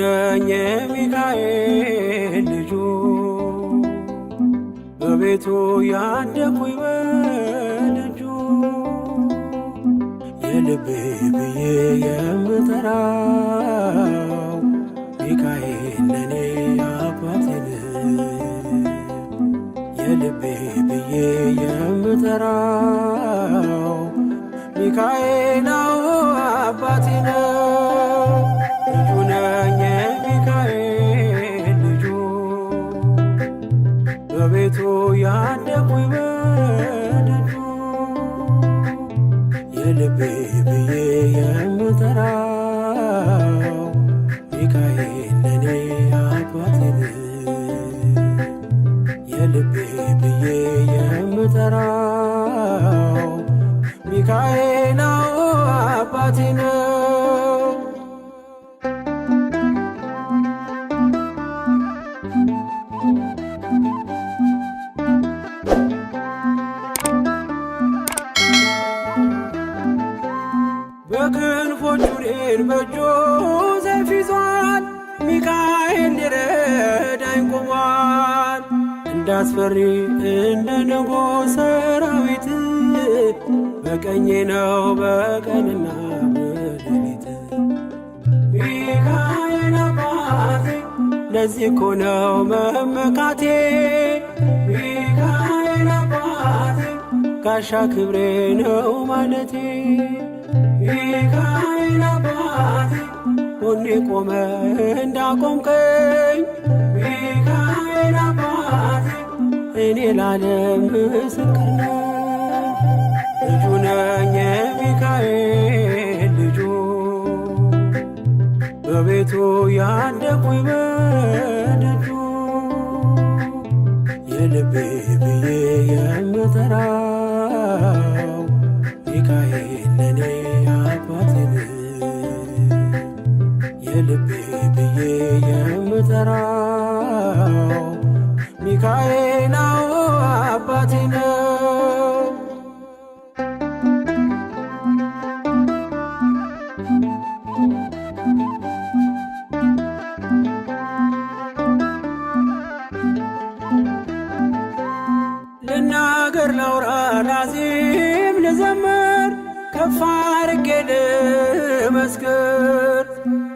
ነኝ የሚካኤል ልጁ፣ በቤቱ ያደኩኝ በደጁ። የልቤ ብዬ የምጠራው ሚካኤል ለኔ አባቴ ነው። የልቤ ብዬ የምጠራው ሚካኤል አባቴ ነው። ልጁ ነኝ የሚካኤል ልጁ፣ በቤቱ ያደኩኝ በደጁ። የልቤ ብዬ የምጠራው ሚካኤል ለኔ አባቴ ነው። የልቤ ብዬ የምጠራው ሚካኤል አባቴ ነው። በክንፎቹ እኔን በእጁ ሰይፍ ይዟል፣ ሚካኤል ሊረዳኝ ቆሟል። እንዳስፈሪ እንደ ንጉሥ ሰራዊት በቀኜ ነው በቀንና በሌሊት። ሚካኤል አባቴ ለዚህ እኮ ነው መመካቴ። ሚካኤል አባቴ ጋሻ ክብሬ ነው ማለቴ። ሚካኤል አባቴ ጎኔ ቆመ እንዳቆምከኝ፣ ሚካኤል አባቴ እኔ ላለም ምስክር ነኝ። ልጁ ነኝ የሚካኤል ልጁ፣ በቤቱ ያደኩኝ በደጁ። የልቤ ብዬ የምጠራው ሚካኤል ለኔ አባቴ ነው። የልቤ ብዬ የምጠራው ሚካኤል አባቴ ነው። ልናገር ላውራ ላዚም ልዘምር ከፍ አድርጌ ልመስክር፣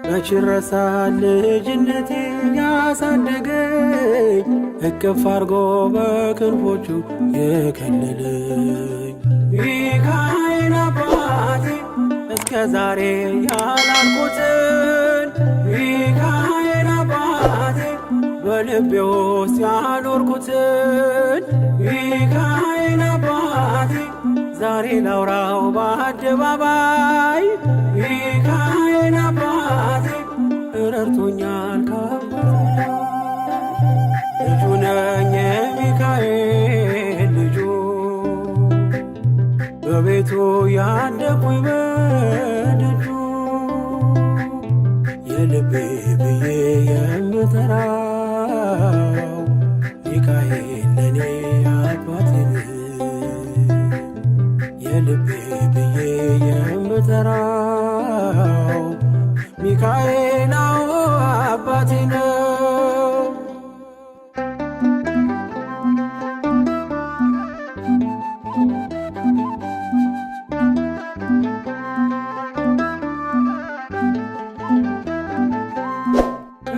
መች ይረሳል ልጅነቴ ያሳደገኝ እቅፍ አድርጎ በክንፎቹ የከለለኝ። ሚካኤል አባቴ እስከ ዛሬ ያላልኩትን፣ ሚካኤል አባቴ በልቤ ውስጥ ያኖርኩትን፣ ሚካኤል አባቴ ዛሬ ላውራው በአደባባይ። ሚካኤል አባቴ ረድቶኛል ከአባት። ልጁ ነኝ የሚካኤል ልጁ፣ በቤቱ ያደኩኝ በደጁ። የልቤ ብዬ የምጠራው ሚካኤል ለኔ አባቴ ነው። የልቤ ብዬ የምጠራው ሚካኤል አባቴ ነው።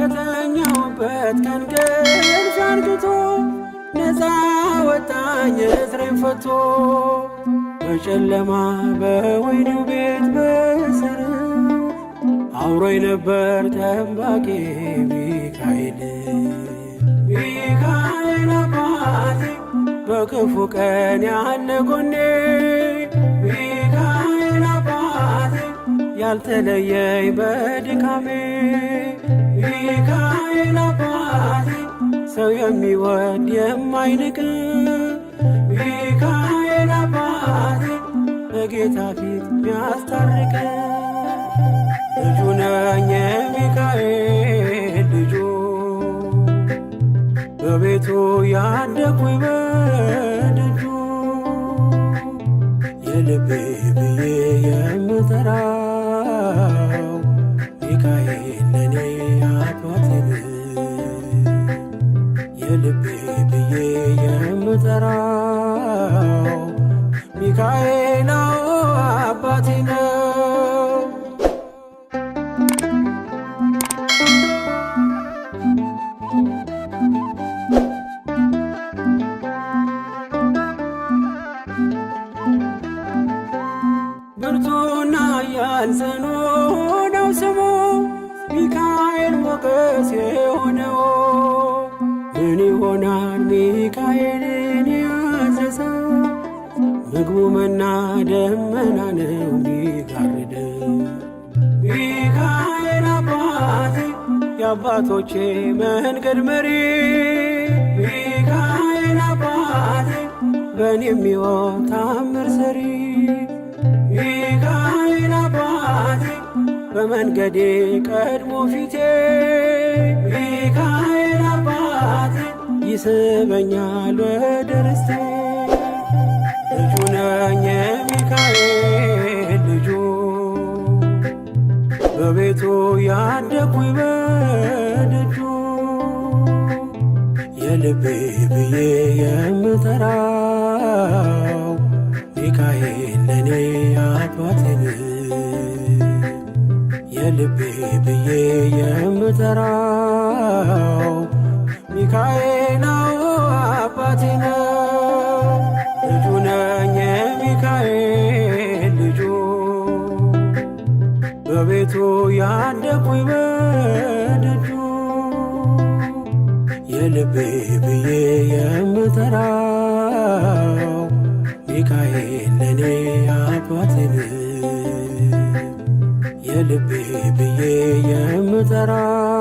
ከተኛሁበት ከእንቅልፍ አንቅቶ ነፃ ወጣኝ እስሬን ፈቶ። በጨለማ በወህኒው ቤት በእስር አብሮኝ ነበር ጠባቂ ሚካኤል። ሚካኤል አባቴ በክፉ ቀን ያለ ጎኔ፣ ሚካኤል አባቴ ያልተለየኝ በድካሜ፣ ሚካኤል አባቴ ሰው የሚወድ የማይንቅ፣ ሚካኤል አባቴ በጌታ ፊት ሚያስታርቅ። ልጁ ነኝ የሚካኤል ልጁ፣ በቤቱ ያደኩኝ በደጁ። የልቤ ብዬ የምጠራው ሚካኤል ለኔ የልቤ ብዬ የምጠራው ሚካኤል አባቴ ነው። ብርቱና ኃያል ጽኑ ነው ስሙ ሚካኤል ሞገስ የሆነው ምን ይሆናል ሚካኤልን ያዘዘ ምግቡ መና ደመና ነው ሚጋርደው። ሚካኤል አባቴ የአባቶቼ መንገድ መሪ ሚካኤል አባቴ በእኔ የሚሆን ታምር ሰሪ ሚካኤል አባቴ በመንገዴ ቀድሞ ፊቴ ሚካኤል አባቴ ይስበኛል ወደ ርስቴ። ልጁ ነኝ የሚካኤል ልጁ በቤቱ ያደኩኝ በደጁ የልቤ ብዬ የምጠራው ሚካኤል ለኔ አባቴን የልቤ ብዬ የምጠራው ሚካኤል አባቴ ነው። ልጁ ነኝ የሚካኤል ልጁ በቤቱ ያደኩኝ በደጁ የልቤ ብዬ የምጠራው ሚካኤል ለኔ አባቴን የልቤ ብዬ የምጠራው